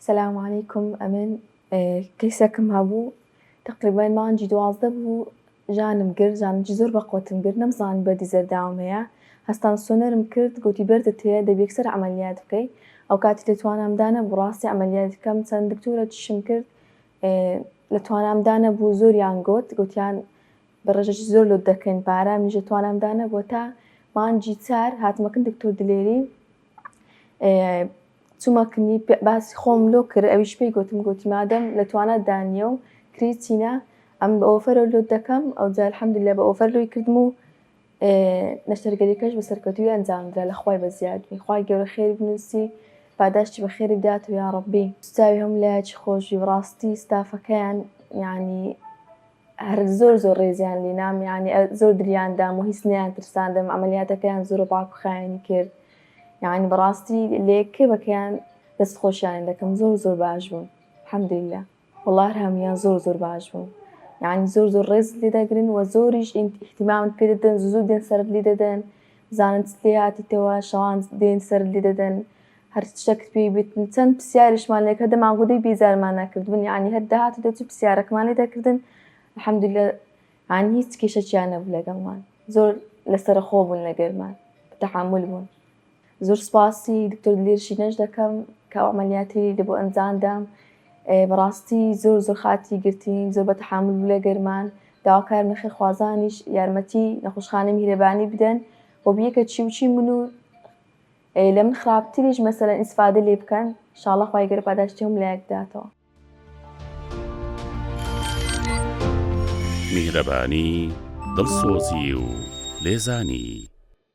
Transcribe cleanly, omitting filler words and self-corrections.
سلام علیکم ئەمن کەیسەکم هەبوو تەقریبەن مانگی 12 بوو ژانم گرت ژانێکی زۆر بەقوەتم گرت نەمزانی بەردی زەرداوم هەیە هەستام سۆنەرم کرد گوتی بەردت هەیە دەبی یەکسەر عەمەلیات بکەی ئەو کاتی لە توانامدا نەبوو ڕاستی عەمەلیات بکەم چەند دکتۆرەکیشم کرد لە توانامدا نەبوو زۆریان گوت گوتیان بە ڕێژەکی زۆر لۆت دەکەین پارە منیش لە توانامدا نەبووە تا مانگی چار هاتمەکن دکتۆر دلێری چوومە کنی باسی خۆم لۆ کرد ئەویش پێی گوتم گوتی مادەم لە تواناتدا نییە و کری چینە ئەم بە ئۆفەرەوە لۆت دەکەم ئەوجا الحمدلله بە ئۆفەر لۆی کردم و نەشتەرگەریەکەش بە سەرکەوتووی ئەنجامدرا لە خوای بەزیاد بی خوای گەورە خێری بنووسی پاداشتی بە خێری بداتەوە یا ڕەبی چاوی هەموو لایەکی خۆشی بەڕاستی ستافەکەیان یعنی هەر زۆر زۆر ڕێزیان لینام یعنی زۆر دریان دام و هیچ نیان ترساندم عملیاتەکەیان زۆر پاک و خاوێنی کرد یعنی بەڕاستی لێکێ بەکەیان دەست خۆشیان دەکەم زۆر زۆر باش بوون الحمدلله وەڵا هەر هەموویان زۆر زۆر باش بوون یعنی زۆر زۆر ڕێز لێ دەگرن و زۆریش ئیهتیمامت پێ دەدەن زوو دێن سەرت لێ دەدەن بزانن چ لێ هاتیتەوە شەوان دێن سەرت لێ دەدەن هەر شتێکت پێی بتن چەند پرسیاریشمان لێ کە دەمانگوت دەی بێزارمان نەکردبن یعنی هەر دەهات و دەچوو پرسیارەکەمان لێ دەکردن الحمدلله یعنی هیچ کێشەکیان نەبوو لەگەڵمان زۆر لەسەرەخۆ بوون لەگەرمان تەحەمول بوون زۆر سپاسی دکتۆر دلێر شینەش دەکەم کە ئەو عملیاتی لە بۆ ئەنجام دام بەڕاستی زۆر زۆر خاتی گرتین زۆر بە تەحامل بوو لەگەرمان داواکارم لە خێرخوازانیش یارمەتی نەخۆشخانەی میهرەبانی بدەن و بیەکە چی و چی من و لە من خراپتریش مەسەلەن ئیسفادە لێ بکەن شاڵە خوای گەورە پاداشتی هەموو لایەک بداتەوە. میهرەبانی، دڵسۆزی و لێزانی.